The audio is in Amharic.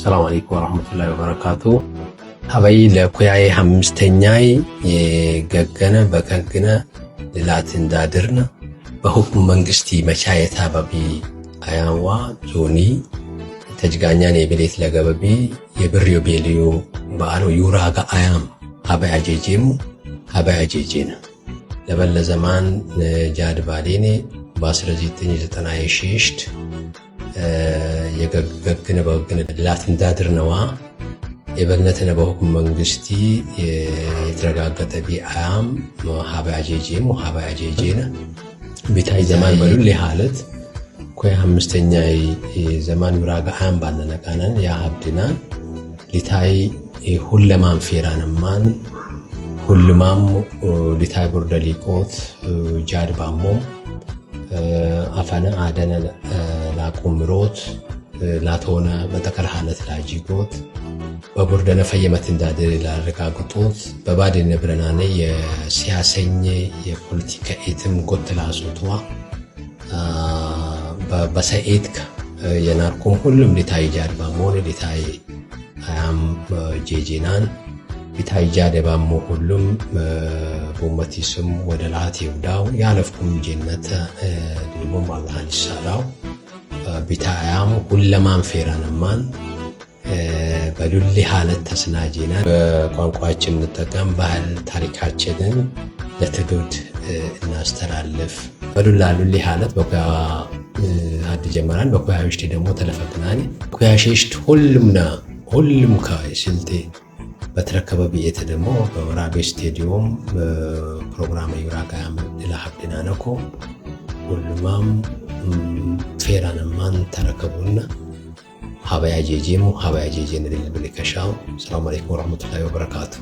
ሰላም አለይኩም ወራህመቱላሂ ወበረካቱ። ሀበይ ለኩያዬ አምስተኛይ የገገነ በከግነ ልላት እንዳድርነ በሁክም መንግስቲ መቻየታ በቢ አያዋ ዞኒ ተጅጋኛን የቤሌት ለገበቢ የብርዮ ቤልዮ በዓል ዩራጋ አያም ሀበይ አጄጄሙ ሀበይ አጄጄነ ለበለ ዘማን ጃድ ባሌኔ በ1996 የገግነ በግነ ልላት እንዳድር ነዋ የበልነትነ በሁክም መንግስቲ የተረጋገጠ ቢአያም ሀበይ አጄጄሙ ሀበይ አጄጄነ ቢታይ ዘማን በሉል ሀለት ኮያ አምስተኛ ዘማን ዩራጋ አያም ባነነቃነን ያ ሀብድናን ሊታይ ሁለማን ፌራንማን ሁሉማም ሊታይ ቦርደ ሊቆት ጃድ ባሞም አፈነ አደነ ላቁምሮት ላተሆነ መጠቀል ሀለት ላጂጎት በቦርደነ ፈየመት እንዳድር ላረጋግጦት በባድነ ብረናነ የሲያሰኝ የፖለቲካ ኤትም ጎት ላሱትዋ በሰኤትከ የናርኮም ሁሉም ሊታይ ጃድ ባሞን ሊታይ አያም ጄጄናን ሊታይ ጃድ ባሞ ሁሉም ቡመቲ ስም ወደ ላት ይውዳው ያለፍኩም ጀነተ ድልሞም አላህን ይሳላው ቢታያም ሁለማን ፌራንማን በሉሊ ሀለት ተስናጂና በቋንቋችን እንጠቀም፣ ባህል ታሪካችንን ለትውልድ እናስተላልፍ። በሉላ ሉሊ ሀለት በኩያ አድ ጀመራን በኩያ ውሽቲ ደግሞ ተለፈቅናኒ ኩያ ሼሽት ሁሉምና ሁሉም ከስልጤ በተረከበ ብኤት ደግሞ በወራቤ ስቴዲዮም ፕሮግራም ዩራጋያም ለሀብድና ነኮ ሁሉማም ፌራንማን ተረከቡና ሀበያ ጄጄሙ ሀበያ ጄጄ ንልል ብልከሻው። ሰላም አለይኩም ወረሕመቱላሂ ወበረካቱ።